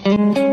Amen.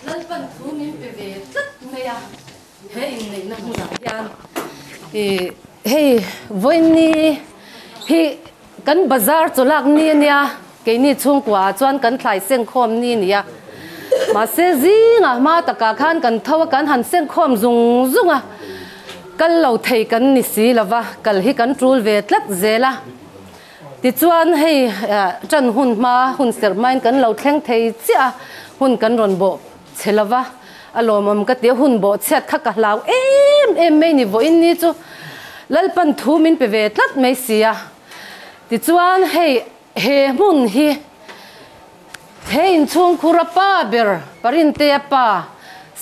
Lalpan thu min pe ve tlat mai a, he inneihna hmunah hian ih hei vawiin hi kan bazar chawlak ni a nia, keini chhungkua ah chuan kan thlai sengkhawm ni a ni a, mahse zingah hma takah khan kan tho a kan han sengkhawm zung zung a, kal lo thei kan ni si lova, kal hi kan tul ve tlat zel a. Tichuan hei ṭan hun hma hun serh hmain kan lo thleng thei chiah a, hun kan rawn bawh chhe lo va, a lawmawm ka ti a, hun bawh chhiat kha ka hlau em em mai ni vawiin ni chu Lalpan thu min pe ve tlat mai si a. Tichuan hei he hmun hi he inchhungkhur a pa ber Parintea pa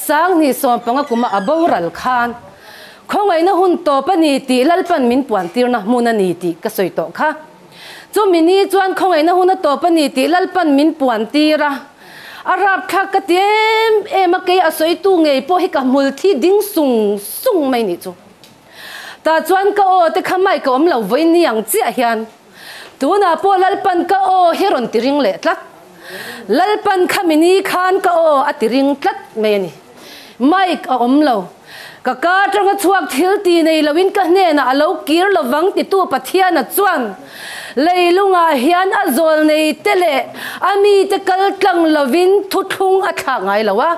Sanghnih sawmpanga kuma a boral khan khawngaihna hun tawp a ni tih Lalpan min puantirna hmun a ni tih ka sawi tawh kha. Chumi ni chuan khawngaihna hun a tawp a ni tih Lalpan min puantir a, a rapthlak ka ti em em a, kei a sawitu ngei pawh hi ka hmul thi ding sung sung mai nih chu. Tah chuan ka aw te kha mic a awm lo vawi ni ang chiah hian tunah pawh Lalpan ka aw hi rawn ti ring leh tlat. Lalpan khami ni khan ka aw a ti ring tlat mai a ni. Mic a awm lo. Ka ka atanga chhuak thil ti nei loin ka hnenah a lo kir lovang titu Pathiana chuan leilungah hian a zawl nei te leh a mite kal tlang lovin thuthlung a thlak ngai lo a,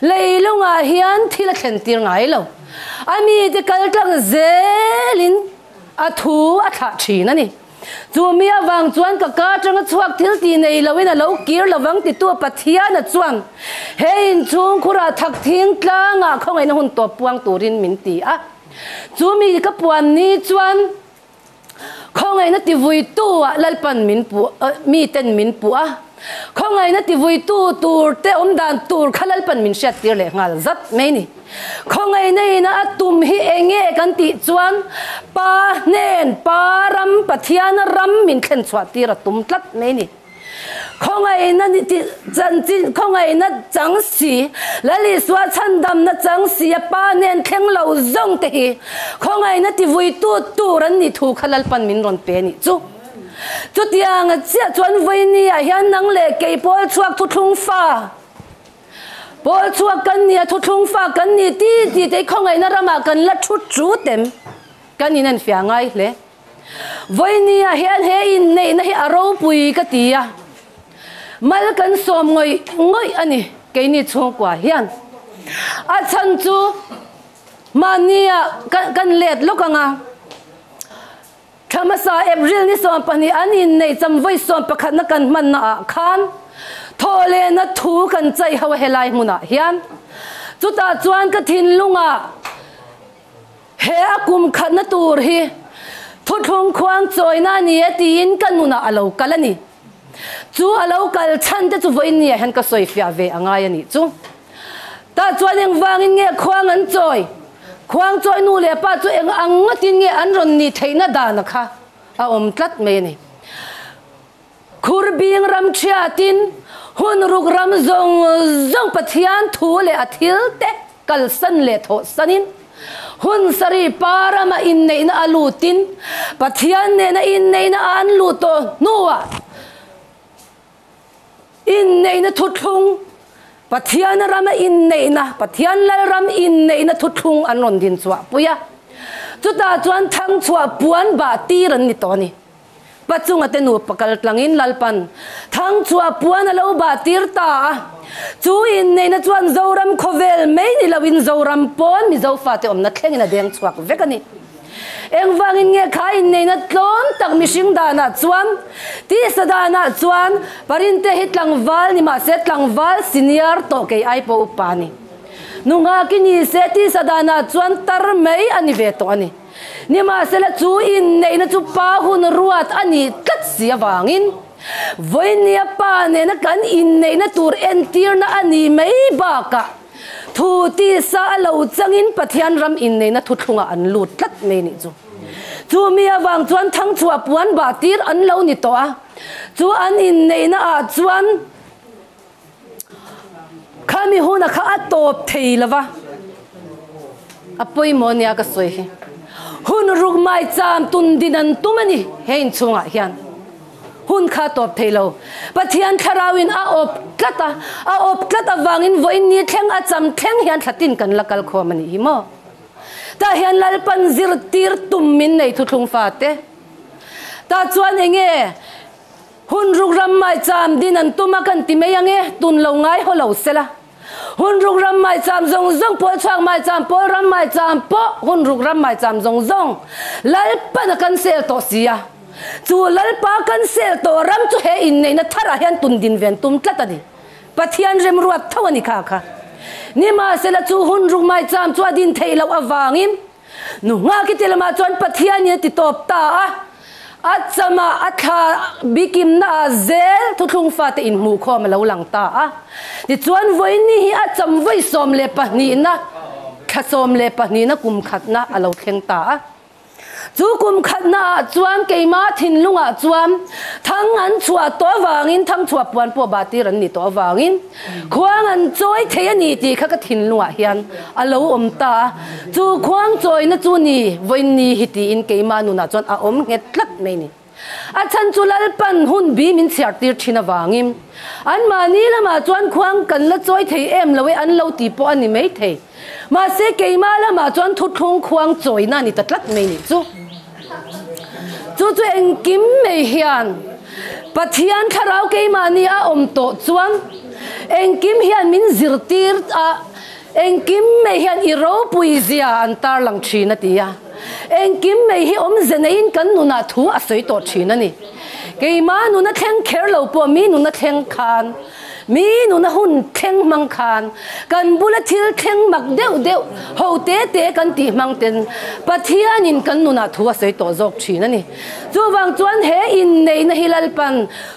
leilungah hian thil a thlen tir ngai lo. A mite kal tlang zelin a thu a thlah thin a ni. Chu mi avang chuan ka ka atanga chhuak thil ti nei loin a lo kir lovang titu Pathiana chuan he inchhung khurah thak thing tlangah khawngaihna hun tawp puang turin min ti a. Chu mi ka puan ni chuan khawngaihna tivuitu ah Lalpan min puh miten min puh a. Khawngaihna tivuitu tur te awm dan tur kha Lalpan min hriattir leh nghal zat mai ni. Khawngaihna ina a tum hi enge kan tih chuan Pa hnen, Pa ram, Pathiana ram min thlen chhuah tir a tum tlat mai ni. Khawngaihna chanchin, khawngaihna chang si, Lal Isua chhandamna chang si a Pa hnen thleng lo zawng te hi khawngaihna tivuitu tur an nih thu kha Lalpan min rawn pe nih chu. Chutiang chiah chuan vawinia hian nang leh kei pawl chhuak thuthlung fa, Pawl chhuak kan ni a, thuthlung fa kan ni ti ti te khawngaihna ramah kan la thu chu tem kan in enfiah ngai hle. Vawinia hian he inneihna hi a ropui ka ti a, mal kan sawm ngawih ngawih a ni keini chhungkua hian. A chhan chu mahnia kan let lawk ang a. Thla hmasa April ni 12 an inneih chamvawi sawmpakhatna kan hmanna ah khan thawhlehna thu kan chai ho a helai hmunah hian. Chutah chuan ka thinlungah he a kum khatna tur hi thuthlung khuang chawina a ni e tiin ka nunah a lo kal a ni. Chu a lo kal chhan te chu vawiin ni ah hian ka sawi fiah ve a ngai a nih chu. Tah chuan engvangin nge khuang an chawi? Khuang chawi nu leh pa chu eng ang ngawtin nge an rawn nih theihna dana kha a awm tlat mai a ni. Khur bing ram thiatin hun ruk ram zawng zawng Pathian thu leh a thil te kalsan leh thawhsanin hun sarih pa rama inneihna a lutin Pathian nena inneihna an luh tawh hnuah Inneihna thuthlung, Pathiana rama inneihna, Pathian Lalram inneihna thuthlung an rawn din chhuah pui a. Chutah chuan thangchhuah puan bah tir an ni tawh a ni. Pachunga te nupa kal tlangin Lalpan thangchhuah puan a lo bah tir ta a. Chu inneihna chuan Zoram khawvel mai ni loin Zoram pawn Mizo fate awmna thlengin a deng chhuak vek a ni. Engvangin nge kha inneihna tlawm tak mihring danah chuan, tisa danah chuan Parinte hi tlangval ni mahse tlangval senior tawh kei ai pawh upa a ni. Nunghak i ni se tisa danah chuan tar mai a ni ve tawh a ni. Nimahsela chu inneihna chu pa hun ruat a nih tlat si avangin vawinia pa nena kan inneihna tur entirna a nih mai bakah thu tisa a lo changin Pathian ram inneihna thuthlungah an lut tlat mai nih chu. Chu mi avang chuan thangchhuah puan bah tir an lo ni tawh a, chu an inneihna ah chuan Khami huna kha a tawp thei lo va, a pawimawh nia ka sawi hi. Hun ruk mai cham tun din an tum a ni he inchhungah hian. Hun kha a tawp thei lo. Pathian thlarauin a awp tlat a, a awp tlat avangin vawiin ni thleng a cham thleng hian thlatin kan la kal khawm a nih hi maw. Tah hian Lalpan zirtir tum min nei thuthlung fate. Tah chuan enge Hun ruk ram mai cham din an tum a kan ti mai ange, tun lo ngai haw lo sela. Hun ruk ram mai cham zawng zawng, pawl chhuak mai cham, pawl ram mai cham pawh hun ruk ram mai cham zawng zawng Lalpan a kan sel tawh si a. Chu Lalpa kan sel tawh ram chu he inneihna tharah hian tun din ve an tum tlat a ni. Pathian remruat tho a ni kha kha. Nimahsela chu hun ruk mai cham chu a din theih loh avangin Nu nghak i ti lamah chuan Pathianin a ti tawp ta a, a chamah a thla bikimna ah zel thuthlung fate inhmuhkhawm a lo lang ta a. Tichuan vawiini hi a cham vawi 12na, thla 12na kum khatna a lo thleng ta a. Chu kum khatna ah chuan keimah thinlungah chuan thang an chhuah tawh avangin, thang chhuah puan pawh bah tir an nih tawh avangin, Khuang an chawi thei a ni tih kha ka thinlungah hian a lo awm ta a, chu khuang chawina chu ni vawiin ni hi tiin keimah nunah chuan a awm nghet tlat mai ni. A chhan chu Lalpan hun bi min chhiar tir thin avangin anmahni lamah chuan khuang kan la chawi thei em lo e an lo ti pawh a ni mai thei. Mahse keimah lamah chuan thuthlung khuang chawina a ni ta tlat mai ni chu. Chu chu engkim mai hian Pathian thlarau keimahni a awm tawh chuan engkim hian min zirtir a, engkim mai hian i ropui zia an tarlang thin a ti a. Engkim mai hi awmze neiin kan nunah thu a sawi tawh thin a ni. Keimah nuna thleng kher lo pawh mi nuna thleng khan Mi nuna hun thleng hmang khan kan bula thil thleng mak deuh deuh ho te te kan tih hmang ten Pathianin kan nunah thu a sawi tawh zawk thin a ni. Chuvang chuan he inneihna hi Lalpan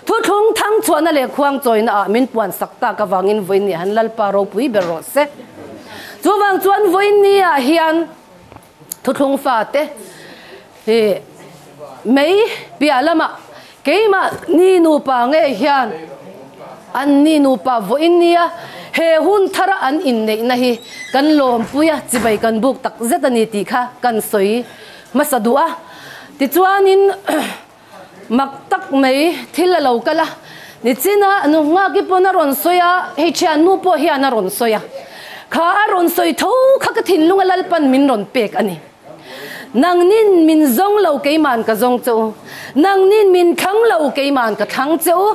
thuthlung thang chhuahna leh khuang chawina ah min puan sak tak avangin vawiin han Lalpa ropui ber rawh se. Chuvang chuan vawiin ni ah hian thuthlung fate hi mei piah lamah keimah ni nupa nge hian an ni nupa vawiin nia he hun thara an inneihna hi kan lawmpui a chibai kan buk tak zet a ni tih kha kan sawi hmasa duh a. Tichuanin mak tak mai thil a lo kal a, nichina nu nghaki pawn a rawn sawi a, hei thiannu pawh hian a rawn sawi a, kha a rawn sawi tho kha ka thinlung a Lalpan min rawn pek a ni. Nangnin min zawng lo keima'n ka zawng che u, nangnin min thlang lo keima'n ka thlang che u.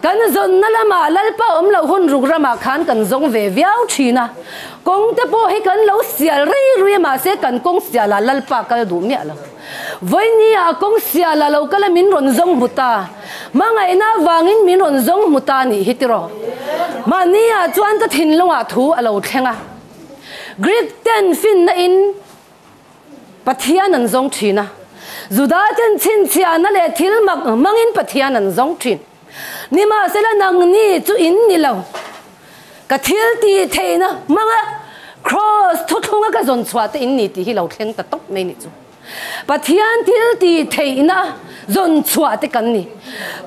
Kan zawnna lamah Lalpa awm loh hun ruk ramah khan kan zawng ve viau thin a, kawng te pawh hi kan lo sial rei rui a mahse kan kawng sialah Lalpa kal duh miah lo. Vawinia a kawng sialah lo kal a min rawn zawng hmu ta, hmangaihna avangin min rawn zawng hmu ta nih hi tiraw. Mahnia chuan ka thinlungah thu a lo thleng a, Greek ten finna in Pathian an zawng thin a, Juda ten chhinchhiahna leh thil mak hmangin Pathian an zawng thin. Nimahsela nangni chu in ni lo. Ka thil tih theihna hmanga Kraws thuthlunga ka zawn chhuah te in ni tih hi lo thleng ta tawp mai ni chu. Pathian thil tih theihna zawn chhuah te kan ni.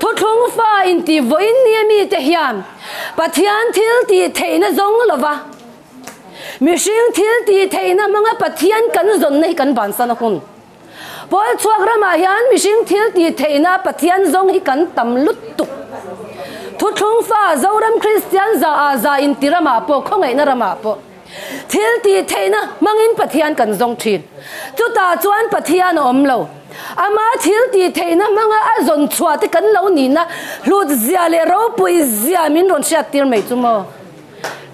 Thuthlung fa intih vawiin nia mite hian Pathian thil tih theihna zawng lova, Mihring thil tih theihna hmanga Pathian kan zawnna hi kan bansan a hun. Pawl chhuak ramah hian mihring thil tih theihna Pathian zawng hi kan tam lutuk. Thuthlung fa Zoram Kristian za ah za inti ramah pawh khawngaihna ramah pawh thil tih theihna hmangin Pathian kan zawng thin. Chutah chuan Pathian a awm lo. Ama thil tih theihna hmanga a zawn chhuah te kan lo nihna hlut zia leh ropui zia min rawn hriat tir mai chu maw?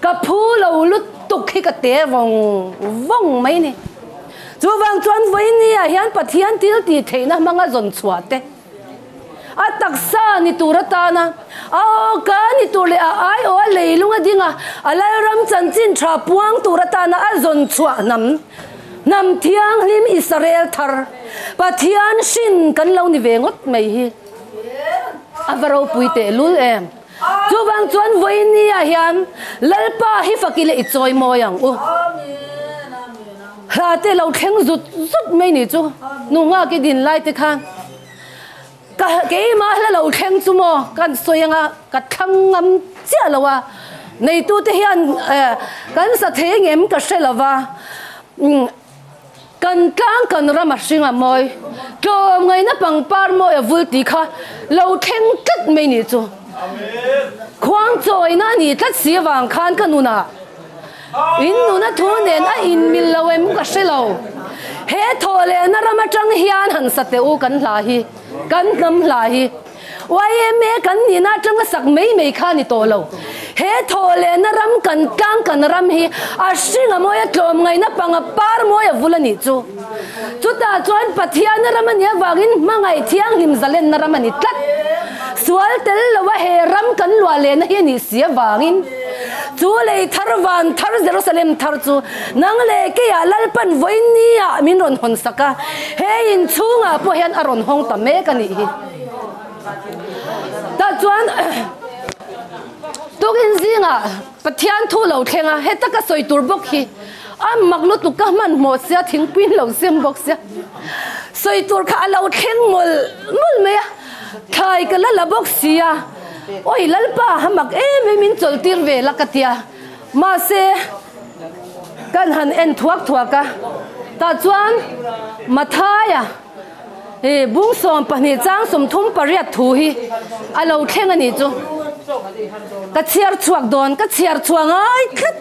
Ka phu lo lutuk hi ka te vawng vawng mai ni. Chuvang chuan vawinia hian Pathian thil tih theihna hmanga zawn chhuah te, a taksa ni tur atana a awka ni tur leh a aiawh a leilung a ding a, a Lalram chanchin tha puang tur atana a zawn chhuah hnam, hnam thianghlim Israel thar, Pathian hrin kan lo ni ve ngawt mai hi a va ropui tehlul em. Chuvang chuan vawinia hian Lalpa hi fak ila i chawi mawi ang u. Hla te lo thleng zut zut mai ni chu nu nghak i din lai te khan ka keimah hla lo thleng chu maw kan sawi anga ka thlang ngam chiah lo a, neitu te hian kan sa thei ngem ka hre lo va. Kan tlang kan ram a hring a mawi, tlawmngaihna pangpar mawi a vul tih kha lo thleng tlat mai nih chu. Khuang chawina a nih tlat si avang khan ka nunah in nuna thu nen a inmil lo em ka hre lo. He thawh lehna ram atang hian han sa teh u kan hla hi, kan hnam hla hi. Yma kan nihna atanga sak mai mai kha a ni tawh lo. He thawh lehna ram kan tlang kan ram hi a hring a mawi a tlawmngaihna panga par mawi a vul a nih chu. Chutah chuan Pathiana ram a nih avangin hmangaih thianghlim zalenna ram a ni tlat. Sual tel loa he ram kan luah lehna hi a nih si avangin chu lei thar van thar Jerusalem thar chu nang leh keiah Lalpan vawinia min rawn hawn sak a, he inchhungah pawh hian a rawn hawng ta mek a nih hi. Tah chuan tukin zingah Pathian thu lo thleng a, heta ka sawi tur bawk hi a mak lutuk ka hmanhmawh sia, thingpuiin lo sem bawk sia, sawi tur kha a lo thleng mawlh mawlh mai a, thlai ka la la bawk si a, awi Lalpa a mak em em in chawlh tir ve la ka tia, mahse kan han en thuak thuak a, tah chuan Mathaia. He bung 12 chang 38 thu hi a lo thleng a nih chu. Ka chhiar chhuak dawn, ka chhiar chhuah ngai tlat.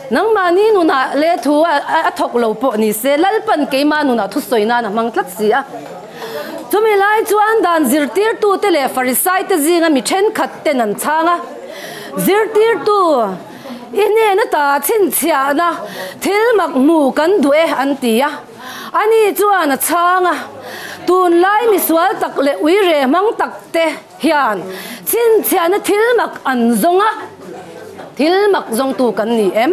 Nangmahni nunah leh thu a thawk lo pawh ni se, Lalpan keimah nunah thusawi nan a hmang tlat si a. Chumi lai chuan dan zirtirtute leh Farisaite zinga mi thenkhat ten an chhang a, Zirtirtu, I hnen ata chhinchhiahna thil mak hmu kan duh e an ti a. Ani chuan a chhang a, Tunlai misual tak leh uire hmang tak te hian chhinchhiahna thil mak an zawng a, thil mak zawngtu kan ni em?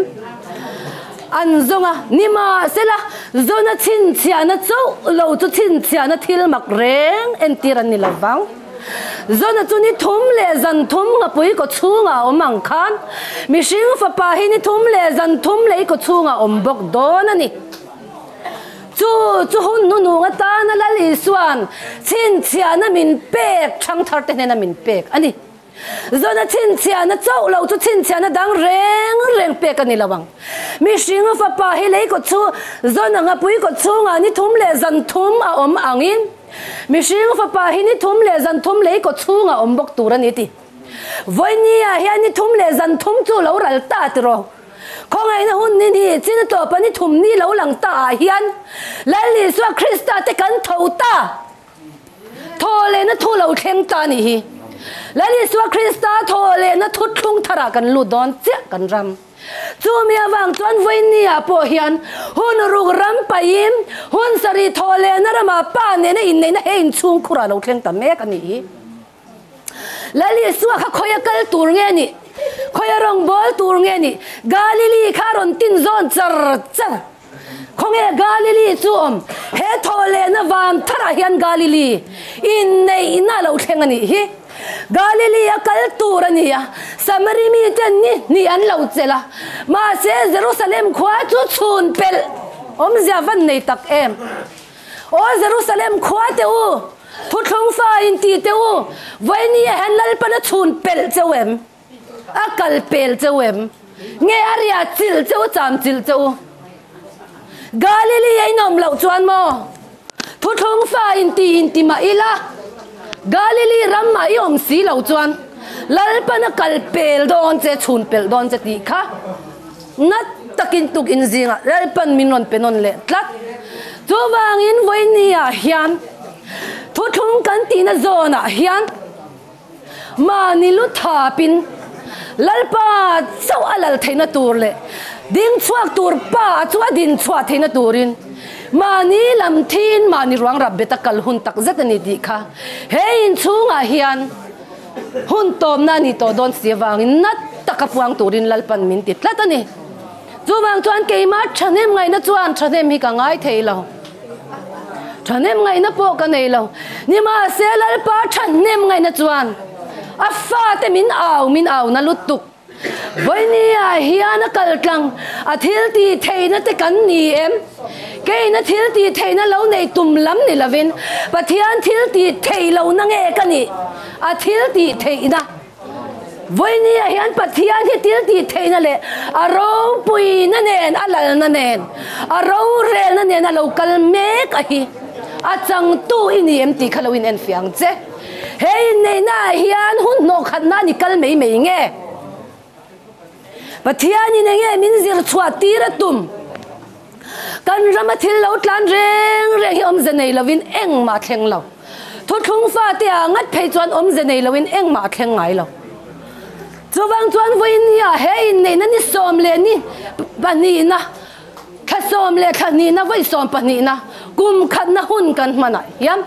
An zawng a, nimahsela zawna chhinchhiahna chauh lo chu chhinchhiahna thil mak reng entir an ni lo vang. Zona chu ni thum leh zan thum ngapui kaw chhungah a awm ang khan mihring fapa hi ni thum leh zan thum lei kaw chhungah a awm bawk dawn a ni. Chu chu hun hnunung atana Lal Isua'n chhinchhiahna min pek thangthar te hnena min pek a ni. Zona chhinchhiahna chauh lo chu chhinchhiahna dang reng reng pek a ni lo ang. Mihring fapa hi lei kaw chhung Zona ngapui kaw chhungah ni thum leh zan thum a awm angin, Mihring fapa hi ni thum leh zan thum lei kaw chhung a awm bawk tur a ni ti. Vawinia hian ni thum leh zan thum chu lo ral ta ti rawh. Khawngaihna hun ni ni chin a tawpa ni thum ni lo lang ta ah hian Lal Isua Krista te kan tho ta. Thaw lehna thu lo thleng ta nih hi. Lal Isua Krista thaw lehna thuthlung tharah kan lut dawn chiah kan ram. Chumi avang chuan vawinia pawh hian hun ruk ram paihim hun sarih thawh lehna ramah pa nena inneihna he inchhung khurah lo thleng ta mek a nih hi. Lal Isua kha khawia kal tur nge nih? Khawia rawngbâwl tur nge nih? Galili kha a rawn tin zawn char char. Khawnge Galili chu awm? He thawh lehna van tharah hian Galili inneihna a lo thleng a nih hi. Galili a kal tur a ni a, Samari miten ni hnih an lo chelh a, mahse Jerusalem khua chu chhun pelh awmzia van nei tak em? Aw Jerusalem khua te u, thuthlung fa inti te u, vawinia hian Lalpan a chhun pelh cheu em? A kal pel cheu em? Nge a ria chilh cheu a cham chilh cheu? Galili a inawm loh chuan maw? Thuthlung fa inti inti mah ila, Galili ram mah i awm si lo chuan Lalpan a kal pel dawn che, chhun pelh dawn che tih kha nat takin tuk in zingah Lalpan min rawn pe nawn leh tlat. Chuvangin vawinia hian thuthlung kan tihna zawnah hian mahni lu thapin Lalpa chauh a lal theihna tur leh ding chhuak tur pa chu a din chhuah theihna turin mahni lam thiin mahni ruang rap bet a kal hun tak zet a ni tih kha he inchhungah hian hun tawmna a ni tawh dawn si avangin nat taka puang turin Lalpan min ti tlat a ni. Chuvang chuan keimah thahnem ngaihna chuan thahnem hi ka ngai thei lo. Thahnem ngaihna pawh ka nei lo. Nimahse Lalpa thahnem ngaihna chuan a fate min au min au na lutuk. Vawinia hian a kal tlang a thil tih theihna te kan ni em? Keina thil tih theihna lo nei tum lam ni lovin Pathian thil tih theih lohna nge ka nih? A thil tih theihna. Vawinia hian Pathian hi thil tih theihna leh a ropuina nen, a lalna nen, a rorelna nen a lo kal mek a hi. A changtu i ni em tih kha lo inenfiah ang che. He inneihnaah hian hun hnawhkhatna a ni kal mai mai nge? Pathianin enge min zir chhuah tir a tum? Kan rama thil lo tlan reng reng hi awmze nei lovin engmah a thleng lo. Thuthlung fate ah ngat phei chuan awmze nei lovin engmah a thleng ngai lo. Chuvang chuan vawinia he inneihna ni sawm leh ni pahnihna, thla sawm leh thla hnihna vawi sawm pahnihna kum khatna hun kan hmanah hian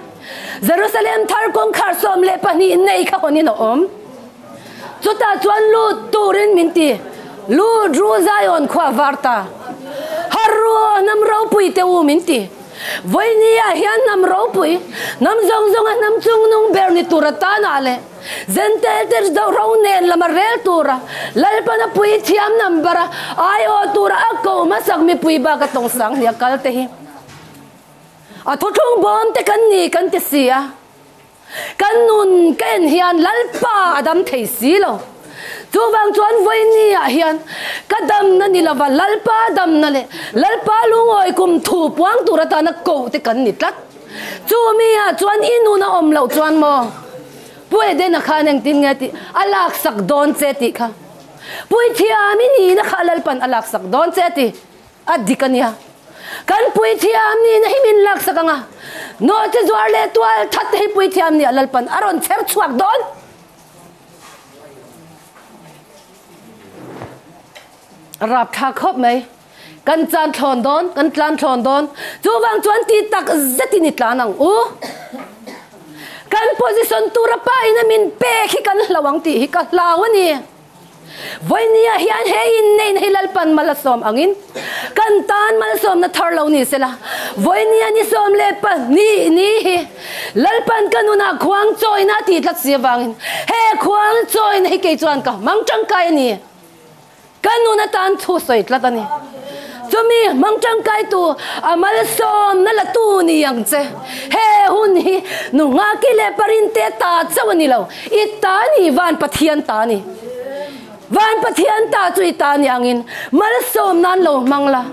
Jerusalem thar kawngkhar 12 nei kha hawnin a awm. Chutah chuan lut turin min ti, Lut ru Zion khua var ta, har ru aw hnam ropui te u min ti. Vawinia hian hnam ropui, hnam zawng zawnga hnam chungnung ber ni tura tanah leh Zentel te ro nen lama rel tura Lalpana pui thiam number a aiawh tura a ko hmasak mipui bak a tawng sang hnia kal te hi a thuthlung bawm te kan ni kan ti si a. Kan nun ka en hian Lalpa a dam thei si lo. Chuvang chuan vawinia hian ka damna ni lova Lalpa damna leh Lalpa lungawi kum thu puang tur atana koh te kan ni tlat. Chumi ah chuan i nun a awm loh chuan maw Pu Edena khan engtin nge tih a laksak dawn che tih kha Puithiam i nihna kha Lalpan a laksak dawn che tih A dik a nia. Kan puithiam nihna hi min laksak ang a, nawhchi zuar leh tual that te hi puithiam nih a Lalpan a rawn chher chhuak dawn. A rapthlak khawp mai. Kan chan thlawn dawn, kan tlan thlawn dawn. Chuvang chuan ti tak zetin i tlan ang u. Kan position tura pa ina min pek hi kan hlau ang tih hi ka hlau a ni. Vawinia hian he inneihna hi Lalpan mal a sawm angin kan tan malsawmna thar lo ni sela, vawinia ni 12 ni hi Lalpan ka nunah khuang chawina a tih tlat si avangin he khuang chawina hi kei chuan ka hmang tangkai a ni. Ka nun atan thu sawi tlat a ni. Chumi hmang tangkaitu a malsawmna la tu ni ang che. He hun hi nu nghaki leh parinte ta chauh a ni lo. I ta ni, van Pathian ta ni. Van Pathian ta chu i ta ni angin malsawm nan lo hmang la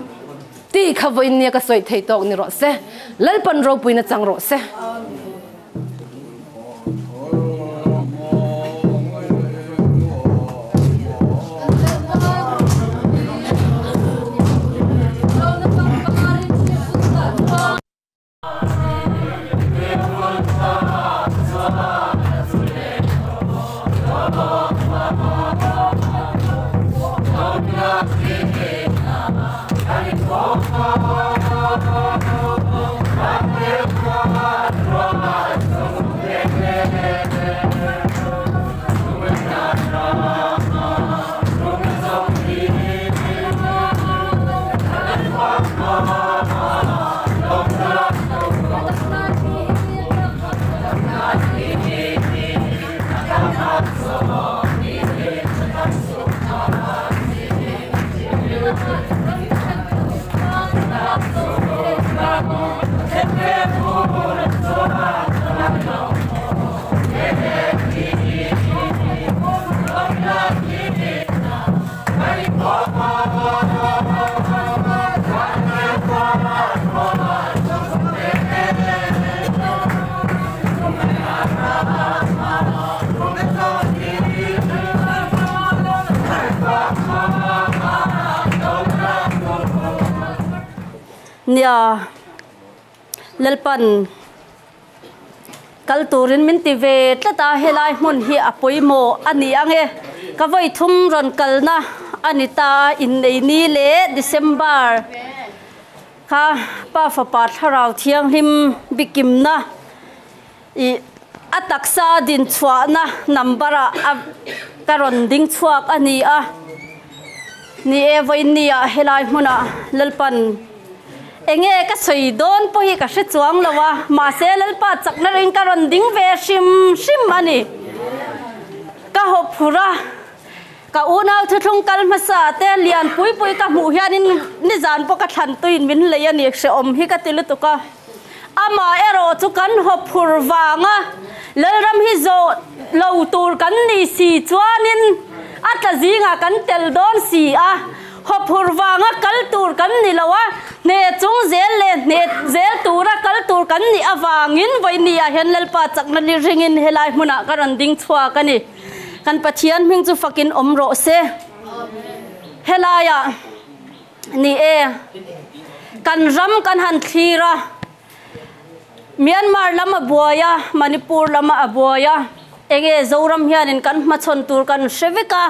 tih kha vawiin nia ka sawi thei tawk ni rawh se. Lalpan ropuina chang rawh se. Nia. Lalpan kal turin min ti ve tlat a, helai hmun hi a pawimawh a ni ang e. Ka vawi thum rawn kalna a ni ta a, innei ni leh December kha Pa Fapa Thlarau Thianghlim bikimna ih a taksa din chhuahna number ah a ka rawn ding chhuak a ni a. Ni e, vawiin ah helai hmunah Lalpan enge ka sawi dawn pawh hi ka hre chuang lo a, mahse Lalpa chakna ring ka rawn ding ve hrim hrim a ni. Ka haw phur a, ka unau thuthlung kal hmasa te lian pui pui ka hmuh hianin nizan pawh ka thlan tuin min lei a ni, hrehawm hi ka ti lutuk a. Amah erawh chu kan haw phur vanga Lalram hi zawh lo tur kan ni si chuanin a tla zingah kan tel dawn si a, haw phur vanga kal tur kan ni lo a, hne chung zel leh hne zel tura kal tur kan nih avangin vawinia hian Lalpa chakna li ringin helai hmunah ka rawn ding chhuak a ni. Kan Pathian hming chu fakin awm rawh se. Helaiah. Ni e, kan ram kan han thlir a, Myanmar lam a buai a, Manipur lam a buai a, enge Zoram hianin kan hmachhawn tur kan hre vek a,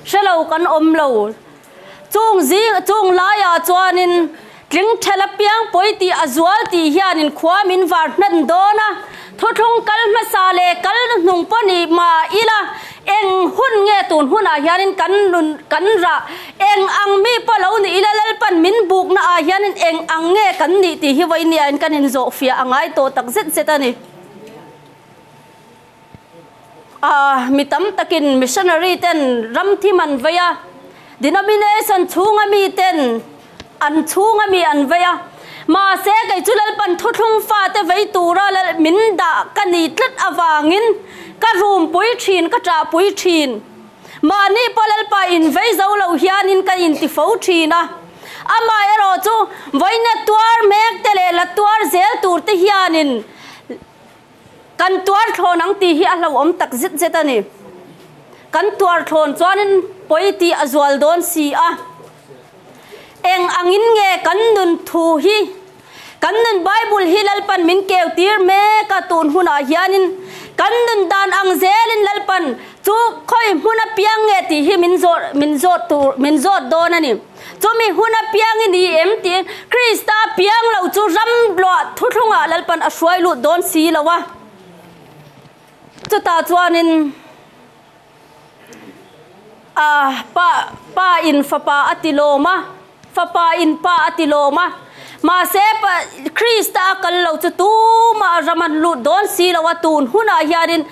hre lo kan awm lo. Chung zing, chung laiah chuanin tling thel apiang pawi tih a zual tih hianin khua min var hnan dawn a, thuthlung kal hmasa leh kal hnung pawh ni mah ila, Eng hun nge tun hunah hianin kan nun kan rah? Eng ang mi pawh lo ni ila Lalpan min bukna ah hianin eng ang nge kan nih tih hi vawinia in kan inzawhfiah a ngai tawh tak zet zet a ni. Ah, mi tam takin missionary ten ram thim an vei a, denomination chhunga mi ten an chhunga mi an vei a, mahse kei chu Lalpan thuthlung fate vei tura min dah ka ni tlat avangin ka rumpui thin, ka ṭahpui thin. Mahni pawh Lalpa invei zo lo hianin ka inti fo thin a, amaherawh chu vawiina tuar mek te leh la tuar zel tur te hianin Kan tuar thlawn ang tih hi a hlauhawm tak zet zet a ni. Kan tuar thlawn chuanin pawi tih a zual dawn si a. Eng angin nge kan nun thu hi, kan nun Bible hi Lalpan min keu tir mek a tun hunah hianin kan nun dan ang zelin Lalpan chu khawi hmun apiang nge tih hi min zawt min zawt tur min zawt dawn a ni. Chumi hun apiang i ni em tiin Krista piang lo chu ram luah thuthlungah Lalpan a hruai lut dawn si lo a. Chutah chuanin a pa pa in fapa a ti lawm a, fapa in pa a ti lawm a. Mahse pa Krista a kal lo chu tumah ram an lut dawn si lo a tun hunah hianin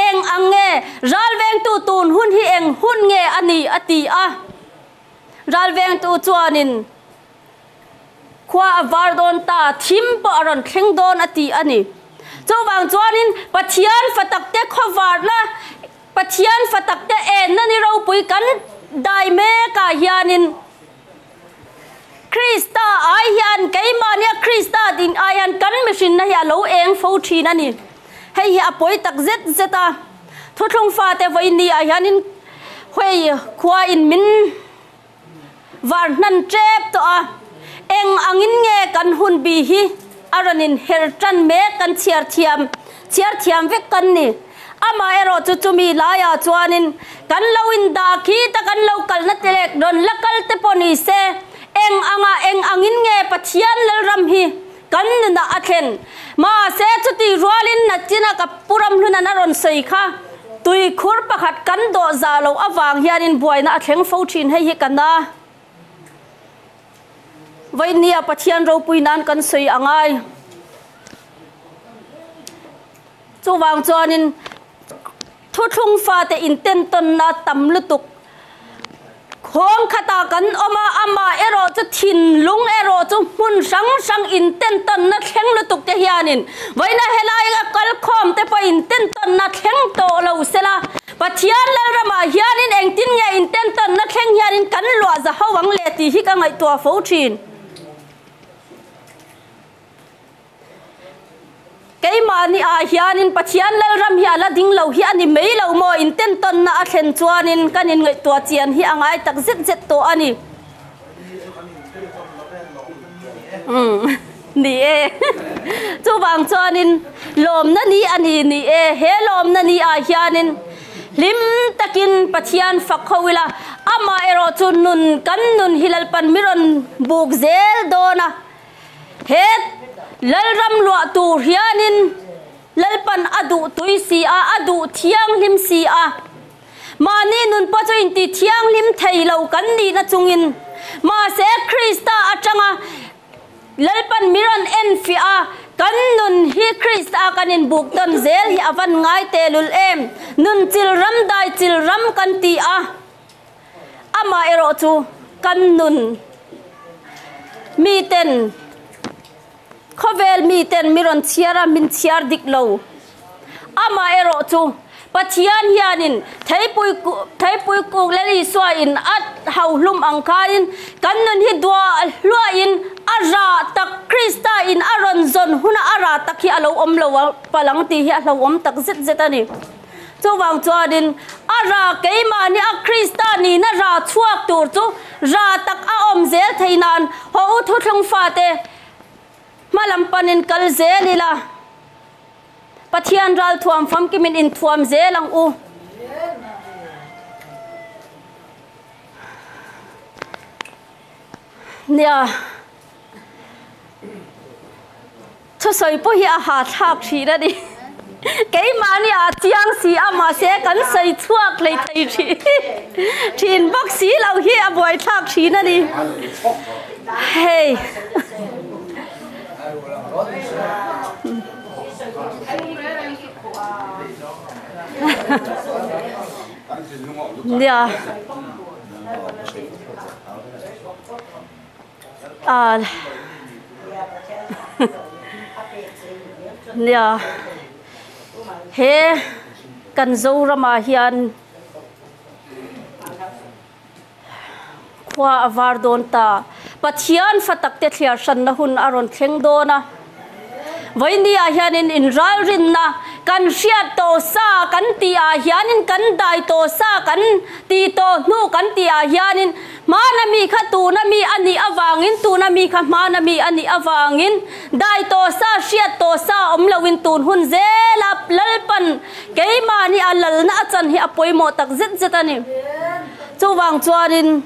eng ang nge ralvengtu tun hun hi eng hun nge a ni a ti a. Ralvengtu chuanin khua a var dawn ta, thim pawh a rawn thleng dawn a ti a ni. Chuvang chuanin Pathian fa takte khawvarna, Pathian fa takte enna ni ropui kan dai mekah hianin Krista ai hian keimahnia Krista ding ai hian kan mihrinna hi a lo eng fo thin a ni. Hei hi a pawi tak zet zet a. Thuthlung fate vawiin ah hianin hei khua in min var hnan tep tawh a, eng angin nge kan hun bi hi a rawn in her tan mek kan chhiar thiam chhiar thiam vek kan ni. Amaherawh chu chumi laiah chuanin kan lo in dah khi ta kan lo kalna te leh rawn la kal te pawh ni se eng anga eng angin nge Pathian Lalram hi Kan nunah a thlen. Mahse, chuti rualin nachina ka pu Ramhlunan a rawn sawi kha, tuikhur pakhat kan dawh zah loh avang hianin buaina a thleng fo thin hei hi ka na. Vawinia Pathian ropui nan kan sawi a ngai. Chuvang chuanin Thuthlung fate intentawnna tam lutuk khawng khatah kan awm a, amah erawh chu thinlung erawh chu hmun hrang hrang intentawnna thleng lutuk te hianin vawiina helai a kalkhawm te pawh intentawnna thleng tawh lo sela, Pathian Lalramah hianin engtin nge intentawnna thleng hianin kan luah za ho ang le tih hi ka ngaihtuah fo thin. Keimahni ah hianin Pathian Lalram hi a la ding lo hi a ni mai lo maw? Intentawnna a thlen chuanin kan inngaihtuah chian hi a ngai tak zet zet tawh a ni. Umm. Ni e. Chuvang chuanin lawmna ni a ni ni e. He lawmna ni ah hianin hlim takin Pathian fak ho ila, amaherawh chu nun kan nun hi Lalpan mi rawn buk zel dawn a. He Lalram luah tur hianin Lalpan a duh tui si a, a duh thianghlim si a. Mahni nun pawh chu inti thianghlim thei lo kan nihna chungin, mahse Krista atanga Lalpan mi rawn enfiah a, kan nun hi Krista kan inbuk tawn zel hi a van ngai tehlul em? Nun chil ram dai chil ram kan ti a, amah erawh chu kan nun miten Khawvel miten mi rawn chhiar a, min chhiar dik lo. Amah erawh chu Pathian hianin theipui theipui kuk lel Isua in a hauhlum ang khain kan nun hi duah hluahin a rah tak Krista in a rawn zawn huna a rah tak hi a lo awm lo a palang tih hi a hlauhawm tak zet zet a ni. Chuvang chuanin a rah keimahni a Krista nihna rah chhuak tur chu rah tak a awm zel thei nan haw u thuthlung fate Hma lam panin kal zel ila, Pathian ral thuam famkimin inthuam zel ang u. Nia, thusawi pawh hi a hahthlak thin a ni. Keimahni a chiang si a, mahse kan sawi chhuak hlei thei thin bawk si lo hi a buaithlak thin a ni. Hei. Nia. Ah. Nia. He kan Zoramah hian khua a var dawn ta. Pathian fa takte thliar hranna hun a rawn thleng dawn a. Vawinia hianin inralrinna kan hriat tawh sa kan tih ah hianin kan dai tawh sa kan tih tawh hnu kan tih ah hianin hmana mi kha tuna mi a nih avangin tuna mi kha hmana mi a nih avangin dai tawh sa hriat tawh sa awm loin tun hun zela Lalpan keimahni a lalna a chan hi a pawimawh tak zet zet a ni. Chuvang chuanin.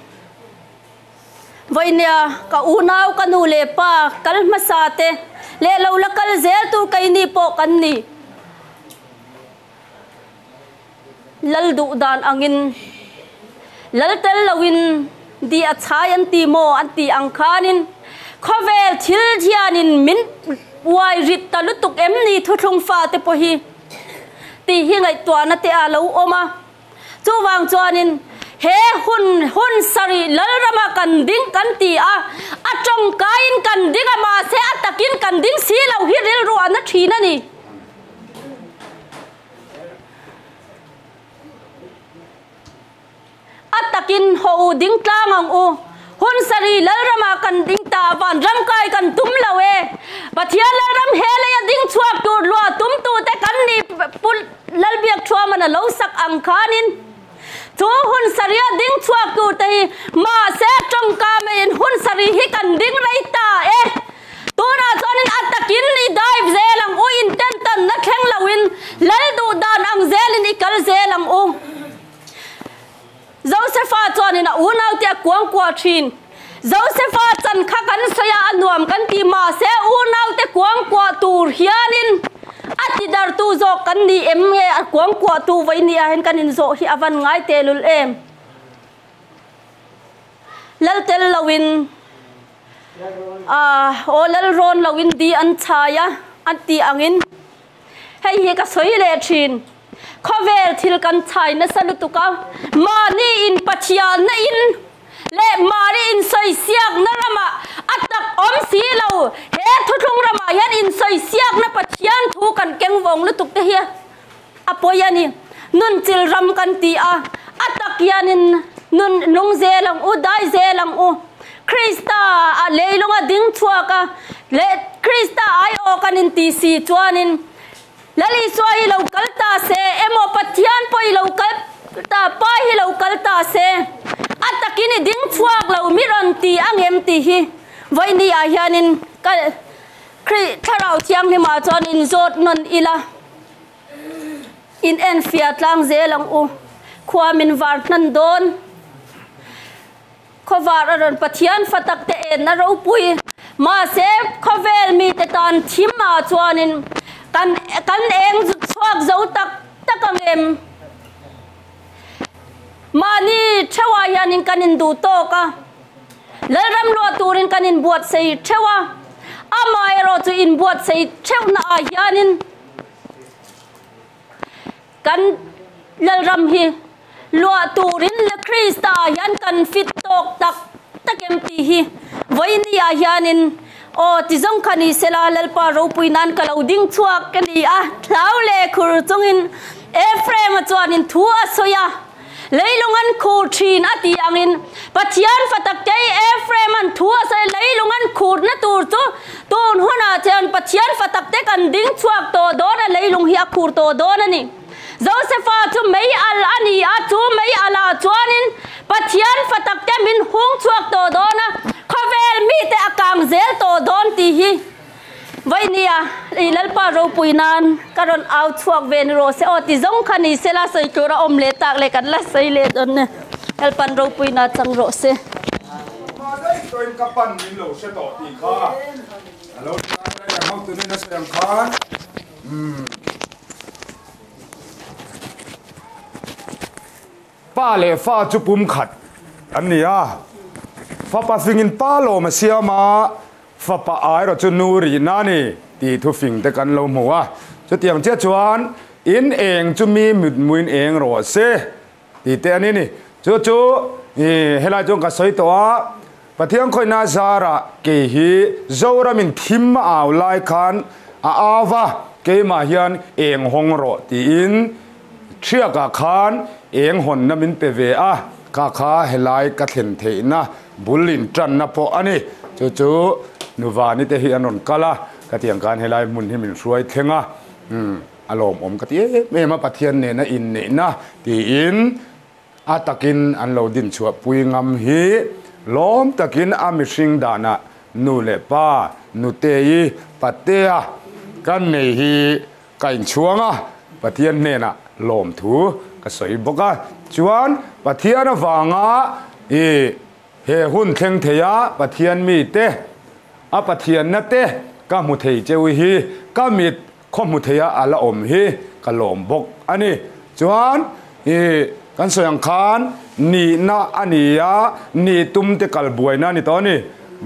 Vawinia ka unau ka nu leh pa kal hmasa te leh lo la kal zel tur keini pawh kan ni. Lal duh dan angin lal tel loin di a chhai an ti maw an ti ang khanin khawvel thil hianin min uai rit ta lutuk em ni thuthlung fate pawh hi tih hi ngaihtuahna te a lo awm a. Chuvang chuanin he hun hun sarih Lalrama kan ding kan ti a, a tawngkaiin kan ding a, mahse a takin kan ding si lo hi rilru a na thin a ni. A takin haw u ding tlang ang u. Hun sarih Lalrama kan ding ta van ramkai kan tum lo e. Pathian Lalram he leia ding chhuak tur luah tumtute kan ni Pu Lalbiak Thuaman a lo sak ang khanin chu hun sarih a ding chhuak tur te hi mahse tawngka maiin hun sarih hi kan ding rei ta e. Tunah chuanin a takin i dive zel ang u, intentanna thleng loin Lal duh dan ang zelin i kal zel ang u. Josefa chuanin a unaute a kuang kuah thin. Josefa chan kha kan sawi a, a nuam kan ti. Mahse, unaute kuang kuah tur hianin a tidartu zawk kan ni em nge a kuang kuahtu vawi ni ah hian kan inzawh hi a van ngai tehlul em? Lal tel loin a aw lal rawn loin di an chhai a, an tih angin Hei hi ka sawi leh thin. Khawvel thil kan chhai nasa lutuk a, mahni in Pathianna in leh mahni in sawisiakna ramah a tak awm si lo. He thuthlung ramah hian in sawisiakna Pathian thu kan keng vawng lutuk te hi a pawi a ni. Nunchil ram kan ti a, a tak hianin nun nung zel ang u, dai zel ang u. Krista a leilunga ding chhuak a, leh Krista aiawh kan inti si chuanin Lal Isua hi lo kal ta se, emaw Pathian pawh hi lo kal ta, Pa hi lo kal ta se, a takin i ding chhuak lo mi rawn ti ang em tih hi vawiini ah hianin ka Khrih Thlarau Thianghlimah chuan in zawt nawn ila, in enfiah tlang zel ang u. Khua min var hnan dawn. Khawvar a rawn Pathian fa tak te en a ropui. Mahse, khawvel mite tan thim ah chuanin kan kan eng chhuak zo tak tak ang em? Mahni theuhah hianin kan induh tawk a, Lalram luah turin kan inbuatsaih theuh a, amaherawh chu inbuatsaih theuhna ah hianin kan Lalram hi luah turin la Krista ah hian kan fit tawk tak tak em tih hi vawiini ah hianin aw ti zawng kha ni sela Lalpa ropui nan ka lo ding chhuak ka ni a, hlau leh khur chungin Ephraim-a chuanin thu a sawi a, Leilung an khur thin a tih angin Pathian fa taktei Ephraim-a'n thu a sawi leilung an khurna tur chu tun hunah chuan Pathian fa takte kan ding chhuak tawh dawn a, leilung hi a khur tawh dawn a ni. Josefa chu mei al a ni a, chu mei alah chuanin Pathian fa takte min hung chhuak tawh dawn a, khawvel mite a kang zel tawh dawn tih hi Vainia i Lalpa ropui nan ka rawn au chhuak ve ni rawh se aw ti zawng kha ni sela sawi tur a awm leh tak leh kan la sawi leh dawn nia Lalpan ropui na chang rawh se. Hma daih tawhin ka pan min lo hre tawh tih kha a lo ti lai lai kan hotunin a sawi ang khan umm. Pa leh fa chu pum khat an ni a, fapa fingin pa lawm a siam a, fapa erawh chu nu rihna a ni tih thufing te kan lo hmu a. Chutiang chiah chuan in eng chu mi mutmuin eng rawh se tih te a ni ni. Chu chu helai chuan ka sawi tawh a, Pathian khawihna zarah kei hi Zoramin thim a au lai khan a au va, keimah hian eng hawng rawh tiin Thiakah khan eng hawnna min pe ve a, kha kha helai ka thlen theihna bul in tanna pawh a ni. Chu chu Nuvani te hi an rawn kal a, ka tiang khan helai hmun hi min hruai thleng a, umm a lawmawm ka ti em em a, Pathian nena inneihna tiin a takin an lo dinchhuah pui ngam hi lawm takin a mihring danah nu leh pa Nutei Patea kan nei hi Ka inchhuang a, Pathian hnenah lawmthu ka sawi bawk a. Chuan Pathian avanga i he hun thleng thei a, Pathian mite, a Pathianna te ka hmu thei cheu hi, ka mit khaw hmu thei a a la awm hi ka lawm bawk a ni. Chuan i kan sawi ang khan nihna a ni a, nih tum te kal buaina a ni tawh a ni.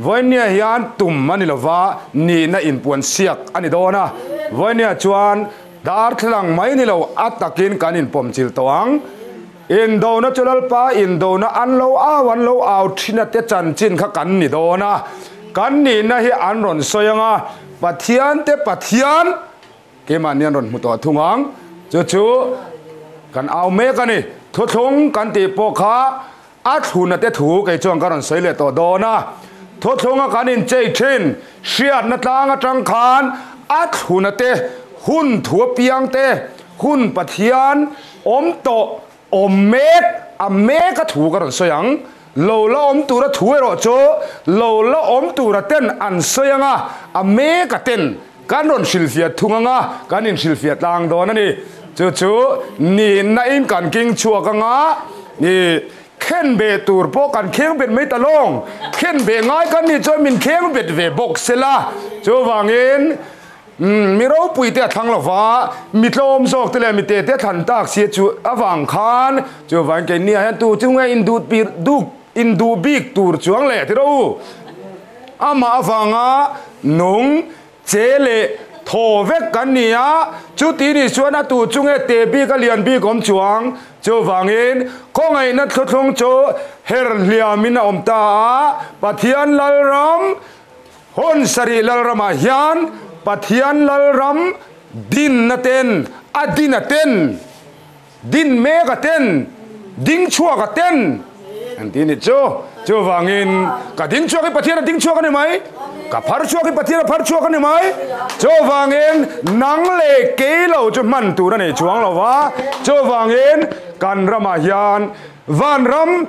Vawinia hian tum a ni lova, nihna inpuan siak a ni dawn a. Vawinia chuan darthlalang mai ni lo a takin kan inpawm chilh tawh ang. Indona chu Lalpa indona an lo au an lo au thin a te chanchin kha kan ni dawn a. Kan nihna hi an rawn sawi ang a, Pathian te Pathian, Keimahni an rawn hmu tawh thung ang. Chu chu kan au mek a ni. Thuthlung kan tih pawh kha a thluna te thu kei chuan ka rawn sawi leh tawh dawn a. Thuthlunga kan inchei thin hriatna tlang atang khan a thluna te hun thu apiang te hun Pathian awm tawh awm mek a mek a thu ka rawn sawi ang. Lo la awm tura thu erawh chu lo la awm tura ten an sawi ang a, a mek a ten Kan rawn hrilhfiah thung anga kan inhrilhfiah tlang dawn a ni. Chu chu nihna in kan king chhuak anga i khen beh tur pawh kan kheng bet mai ta lawng. Khen beh ngai kan nih chuan min kheng bet ve bawk sela. Chuvangin mi ropui te a thlang lova, mi tlawm zawk te leh mi te te a thlan tak sia chu avang khan chuvangin keini ah hian tu chu nge induh duk induh bik tur chuang leh ti rawh u. Amah avanga nung, che leh thaw vek kan ni a, chuti ni chuan a tu chu nge te bik a lian bik awm chuang? Chuvangin khawngaihna thluthlung chu her hliamin a awm ta a, Pathian Lalram, hun sarih Lalramah hian Pathian Lalram dinna ten, a dina ten, Din mek a ten, ding chhuak a ten an ti nih chu. Chuvangin ka ding chhuak hi Pathian a ding chhuak a ni mai, ka phar chhuak hi Pathian a phar chhuak a ni mai. Chuvangin nang leh kei lo chu hman tur a nei chuang lo va. Chuvangin kan ramah hian vanram.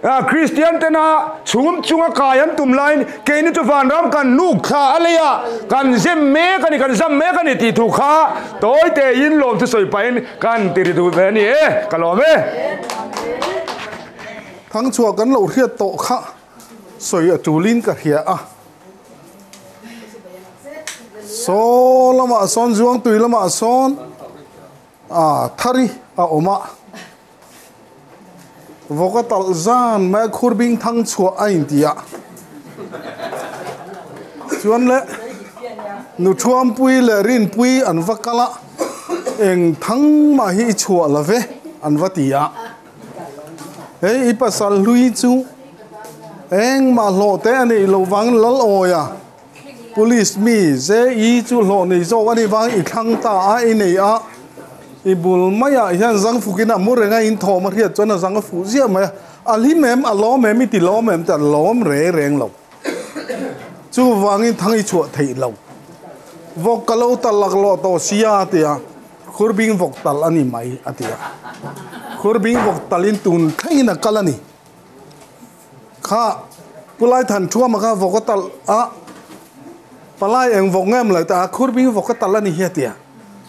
Kristian tena chhum chunga kai an tum laiin keini chu vanram kan nuk thla a lei a, kan zem mek a ni, kan zam mek a ni tih thu kha tawi tein lawm chu sawi pahin kan ti ri duh ve a ni e, ka lawm e. Thangchhuah kan lo hriat tawh kha sawi a tulin ka hria a. Saw lamah sawn Zuangtui lamah sawn a thari a awm a. Vawk a talh zan mai a khur bing thang chhuah a inti a. Chuan le nu Thuampui leh Rinpui an va kal a, eng thang mah hi i chhuah lo ve an va ti a. Hei i pasal hlui chu engmah hlawh te a neih loh vang lal awi a, Police mi JE chu hlawh nei zawk a nih vang i thlang ta a i nei a, i bul maiah hian zang fukin a mu reng a, in thawm a hriat chuan a zang a fuh ziah mai a, a hlim em a lawm em i ti lawm em tih a lawm reng reng lo. Chuvangin thang i chhuah theih lo. Vawk ka lo tal laklawh tawh sia a ti a, Khurbing vawk tal a ni mai a ti a, Khurbing vawk talin tun thlengin a kal a ni. Kha Pu Laithan Thuama kha vawk a talh a, palai eng vawk nge maw ta a, Khurbing vawk a talh a ni hi a ti a.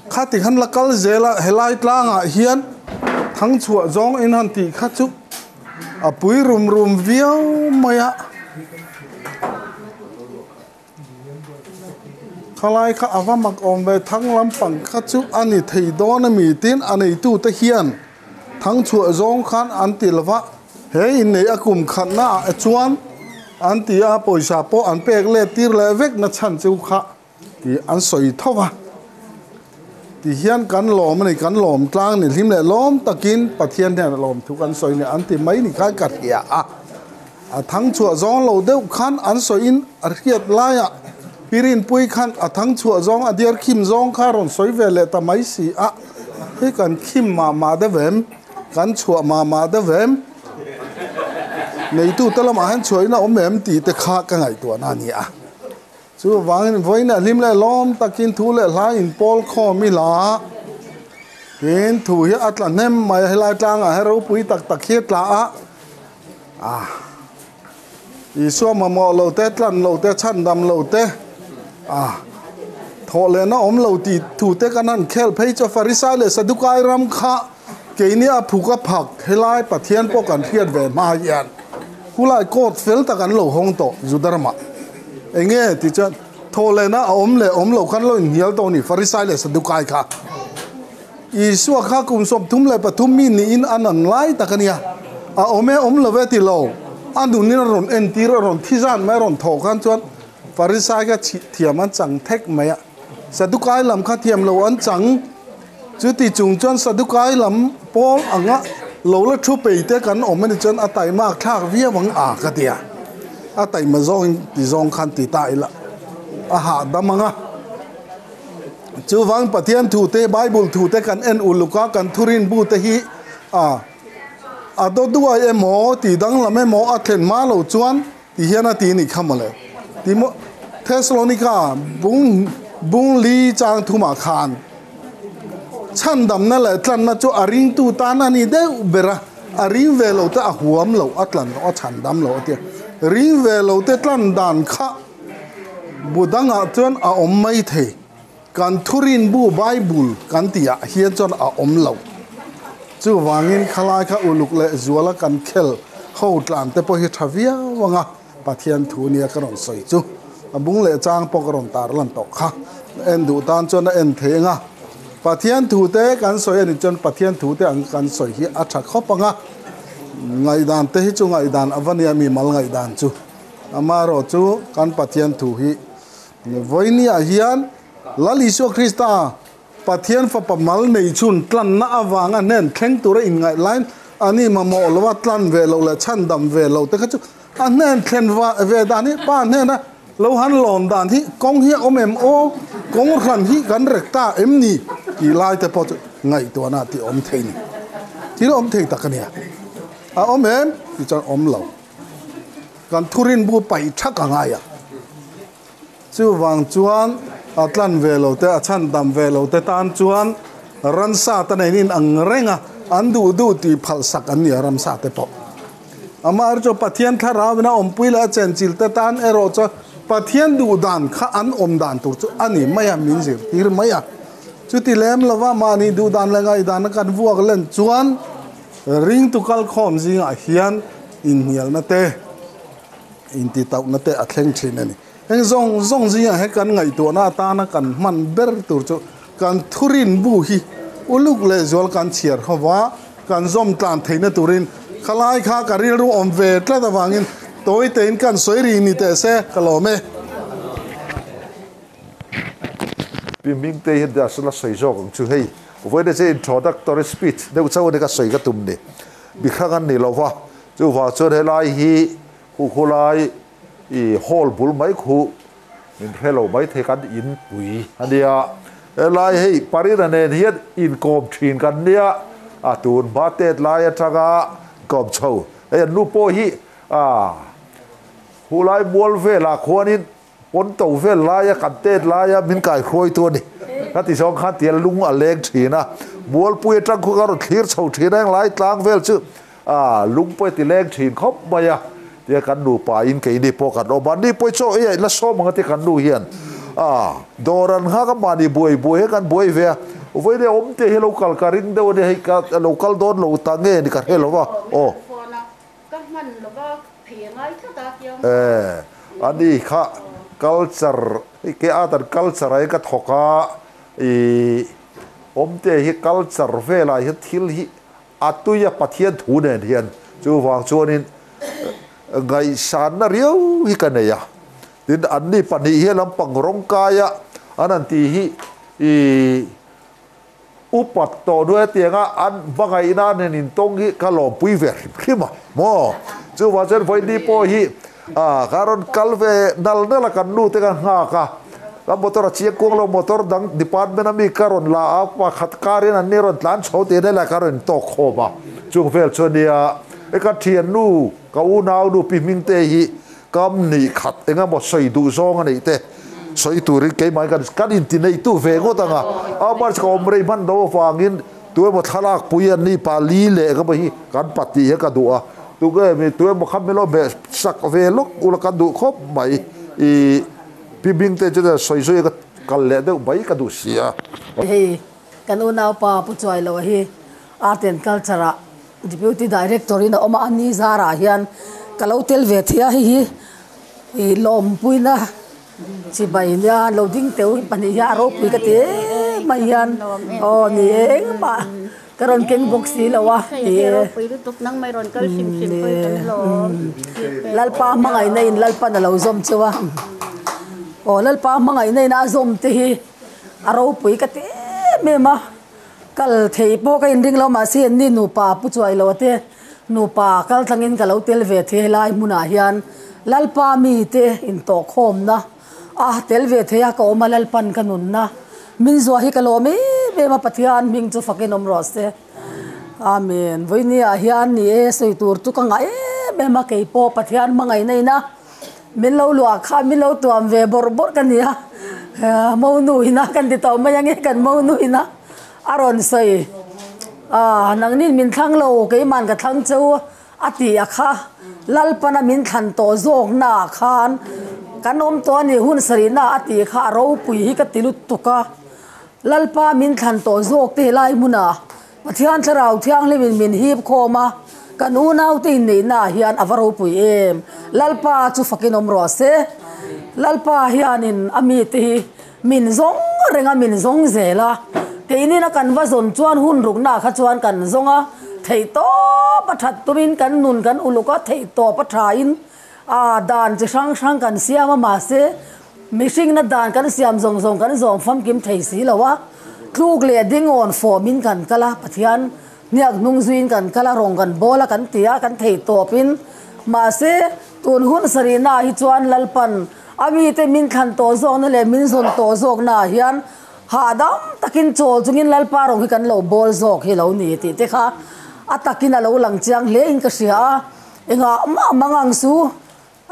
Kha ti khan la kal zel a, helai tlangah hian thangchhuah zawng in han tih kha chu a pui rum rum viau mai a. Khalai kha a va mak awm ve, thang lampang kha chu a ni thei dawn a mi tin a neitute hian thang chhuah zawng khan an ti lo va, he innei a kum khatna ah chuan an ti a, pawisa pawh an pek let tir leh vek na chhan chu kha tih an sawi tho va. Ti hian kan lawm a ni, kan lawm tlang ni hlim leh lawm takin Pathian hian a lawm thu kan sawi ni an ti mai ni khan ka hria a. A thang chhuah zawng lo deuh khan an sawiin a hriat laiah Pirinpui khan a thang chhuah zawng a diar khim zawng kha rawn sawi ve leh ta mai si a, hei kan khim mah mah deuh em, kan chhuah mah mah deuh em, neitute lamah hian chhuahin a awm em tih te kha ka ngaihtuahna a ni a. Chuvangin vawiin a hlim leh lawm takin thu leh hla inpawl khawm ila tin thu hi a tla hnem mai a, helai tlangah hian ropui tak tak hi a tla a, ah Isua mamawh lo te, tlan lo te, chhandam lo te, ah thawh lehna awm lo tih thu te kan han khel phei chu Farisai leh Sadukai ram kha keini a phuk a phak helai Pathian pawh kan hriat ve hma hian Khulai court fel tak an lo hawng tawh Juda ramah. Enge tih chuan thaw lehna a awm leh awm lo khan lo inhnial tawh a ni Farisai leh Sadukai kha. Isua kha kum 33 mi niin a nan lai tak a nia. A awm e awm lo e ti lo. A nunin a rawn entir a rawn thi zan mai a rawn thawh khan chuan Farisai kha thiam an chang thek mai a. Sadukai lam kha thiam lo an chang. Chuti chung chuan Sadukai lam pawl anga lo la thu pei te kan awm a ni chuan a taimak thlak viau ang a ka ti a. A taima zawng ti zawng khan ti ta ila a hahdam ang a. Chuvang Pathian thu te, Bible thu te kan en uluk a, kan thurin bu te hi a a daw duai emaw ti danglam emaw a thlen hma lo chuan Ti hian a ti nih kha mawle. Ti maw Thesalonika bung bung li chang thumah khan chhandamna leh tlanna chu a ringtu tan a ni deuh ber a, a ring ve lo te a huam lo, a tlan lo, a chhandam lo a ti a. Ring ve lo te tlan dan kha bu dangah chuan a awm mai thei. Kan thurin bu Bible kan tihah hian chuan a awm lo. Chuvangin khalai kha uluk leh zuala kan khel ho tlan te pawh hi tha viau ang a, Pathian thu nia ka rawn sawi chu. A bung leh chang pawh ka rawn tar lan tawh kha. En duh tan chuan a en thei ang a. Pathian thu te kan sawi a nih chuan Pathian thu te ang kan sawi hi a tha khawp ang a. Ngaihdan te hi chu ngaihdan a va nia mi mal ngaihdan chu. Amaherawh chu kan Pathian thu hi Vawinia hian Lal Isua Krista, Pathian Fapa mal nei chhun tlanna avanga hnen thleng tura inngaih laiin a ni mamawh lo a, tlan ve lo leh chhandam ve lo te kha chu a hnen thlen ve dan hi Pa hnena lo han lawn dan hi kawng hi a awm em aw, kawng hran hi kan rek ta em ni tih lai te pawh chu ngaihtuahna tih awm thei ni. Thil awm thei tak a nia. A awm em? Tih chuan awm lo. Kan thurin bu paih thak a ngai a. Chuvang chuan a tlan ve lo te, a chhan dam ve lo te tan chuan ransa te nen in ang reng a, an duh duh tih phalh sak an ni a ramsa te pawh. Amaherawhchu Pathian thlarau ina awmpui leh a chenchil te tan erawh chuan Pathian duh dan kha an awm dan tur chu a ni mai a, min zirtir mai a. Chuti lem lova mahni duh dan leh ngaihdana kan vuak len chuan ringtu kalkhawm zingah hian inhnialna te, intitauhna te a thleng thin a ni. Heng zawng zawng zingah hian kan ngaihtuahna atana kan hman ber tur chu kan thurin bu hi uluk leh zual kan chhiar ho va, kan zawm tlan theihna turin khalai kha ka rilru awm ve tlat avangin tawi tein kan sawi ri ni teh se ka lawm e. Pi Hmingte hian dah la sawi zawk ang chu hei vawiin che introductory speech deuh chauh a ni ka sawi ka tum ni mi hrang an ni lo va chuvang chuan helai hi huhulai I hall bul mai khu min hre lo mai thei kan in pui a nia. Helai hei Parina nen hian inkawm thin kan nia, a tun hma tet lai atanga kawm chho. Hei an nu pawh hi a hulai mual velah khuanin pawn to vel laia kan tet laia min kaihruaitu a ni. Ka ti zawng khan tia lung a leng thin a, mualpui atang khu ka rawn thlir chho thin a, englai tlang vel chu A lung pawh ti leng thin khawp mai a, tia kan nupa in keini pawh kan awm a, ni pawh chaw ei a la sawm ang a ti kan nu hian a dawr an nghak a, mahni buai buai hi kan buai ve a, vawiin awm te hi lo kal ka ring deuh a nia, hei ka lo kal dawn lo ta nge ni ka hre lo va, aw. E ani kha culture hei ke art and culture ah hian ka thawk a, i awm te hi culture velah hian thil hi A tuia Pathian thu nen hian chuvang chuanin ngaihsanna riau hi ka nei a. Tin, anni pahnih hi lampang rawngkaia an han tih hi i upat tawh hnuaia tianga an hmangaihna an han intawng hi ka lawmpui ve hrim hrim a maw. Chuvang chuan vawiini pawh hi ka rawn kal ve nal nal a, kan nu te ka nghak a. Ka motor a chiang kuang lo, motor dang department a mi ka rawn la a, pakhat karin an ni rawn tlan chho tih hnelai ka rawn intawk khawm a, chung vel chu a nia. E ka thiannu, ka unaunu Pi Hmingte hi kam nih khat eng emaw sawi duh zawng a neih te sawi turin keimah kan kan inti neitu ve ngawt ang a, a March ka awm rei hman lo avangin tu emaw thlalak pui an ni pa li leh eng emaw hi kan pahnih hian ka duh a, tunge mi tu emaw kha milo hmeh sak ve lawk ula ka duh khawp mai i. Pi Bingte chu sawi zui ka kal leh deuh mai ka duh si a. Hei kan unaupa Pu Chuailoa hi Art and Culture ah Deputy Director in a awm a, a ni zarah hian ka lo tel ve thei a, hei hi ih lawmpuina chibai nia lo ding teuh hi pahnih hian a ropui ka ti em mai hian aw ni e engmah ka rawn keng bawk si lo a ti e Lalpa hmangaihna in Lalpan a lo zawm cheu a aw Lalpa hmangaihna in a zawm te hi a ropui ka ti em em a kal thei pawh ka inring lo mahse anni nupa pu chuai lo te nupa kal tlangin ka lo tel ve thei helai hmunah hian Lalpa mite intawhkhawmna A tel ve thei a, ka awm a Lalpan ka nunna min zuah hi ka lawm em em a, Pathian hming chu fakin awm rawh se. Amen. Vawiini ah hian ni e sawi tur chu ka ngah em em a, kei pawh Pathian hmangaihna ina min lo luah kha min lo tuam ve bawrh bawrh ka ni a, monu ina kan ti tawh mai ange kan monu ina a rawn sawi a, nangnin min thlang lo keiman ka thlang cheu A ti a kha, Lalpana min thlan tawh zawknaah khan kan awm tawh a ni, hun sarihna a ti kha a ropui hi ka ti lutuk a. Lalpa min thlan tawh zawk te helai hmunah Pathian Thlarau Thianghlimin min hip khawm a, kan unaute inneihnaah hian a va ropui em. Lalpa chu fakin awm rawh se. Lalpa hianin a mite hi min zawng reng a, min zawng zel a. Keinina kan va zawn chuan hun ruknaah kha chuan kan zawng a, Theihtawp a that tumin kan nun kan uluk a, theihtawp a thain a dan chi hrang hrang kan siam a, mahse mihringna dan kan siam zawng zawng kan zawng famkim thei si lo a, tluk leh dingawn fawmin kan kal a, Pathian hniak hnung zuiin kan kal a, rawng kan bawl a kan ti a, kan theihtawpin mahse tun hun sarihnaah hi chuan Lalpan a mite min thlan tawh zawkna leh min zawn tawh zawknaah hian Hahdam takin chawl chungin Lalpa rawng hi kan lo bawl zawk hi lo ni tih te kha a takin a lo lang chiang hle in ka hria a, engah mah mang ang su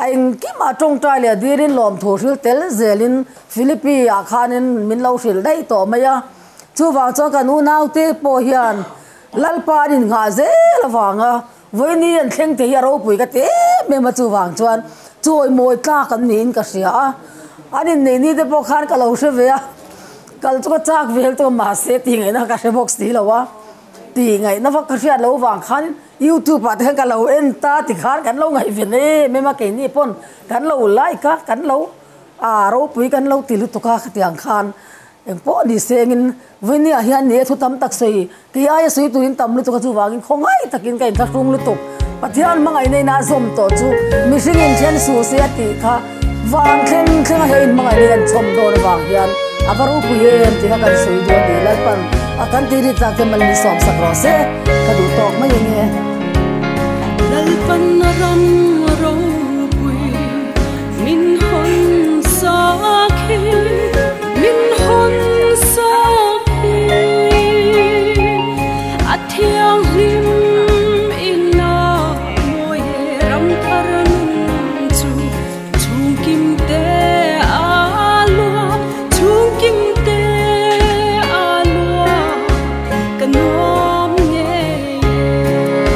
a engkimah tawngtai leh dirin lawmthu hril tel zelin Philippi ah khanin min lo hrilh daih tawh mai a, chuvang chuan kan unaute pawh hian Lalpa an innghah zel avanga. Vawiini an thleng te hi a ropui ka ti em em a, chuvang chuan chawimawi tlak an niin ka hria a, an inneih ni te pawh khan ka lo hre ve a, kal chu ka chak vel tawh mahse tih ngaihna ka hre bawk si lo a, tih ngaihna vak ka hriat loh vang khan youtube ah te khan ka lo en ta tikhan kan lo ngaihven em em a, keini pawn kan lo like a, kan lo a ropui kan lo ti lutuk a khatiang khan Engpawh ni sengin Vawinia hian ni e thu tam tak sawi, kei aia sawi turin tam lutuk a chuvangin khawngaih takin ka inthlahrung lutuk. Pathian hmangaihna ina a zawm tawh chu mihring inthen suh se a tih kha van thleng thleng a he inhmangaihna in an chhawm dawn avang hian a va ropui em tih kha kan sawi duh a ni. Lalpan a kan tih rit tak te mal min sawm sak rawh se, ka duh tawk mai enge. Lalpan a ram ropui min hawn sak hi, min hawn sak hi, a thianghlim ina mawi e ram thar nun chu chhungkim te a lua, chhungkim te a lua, ka nuam ngei e.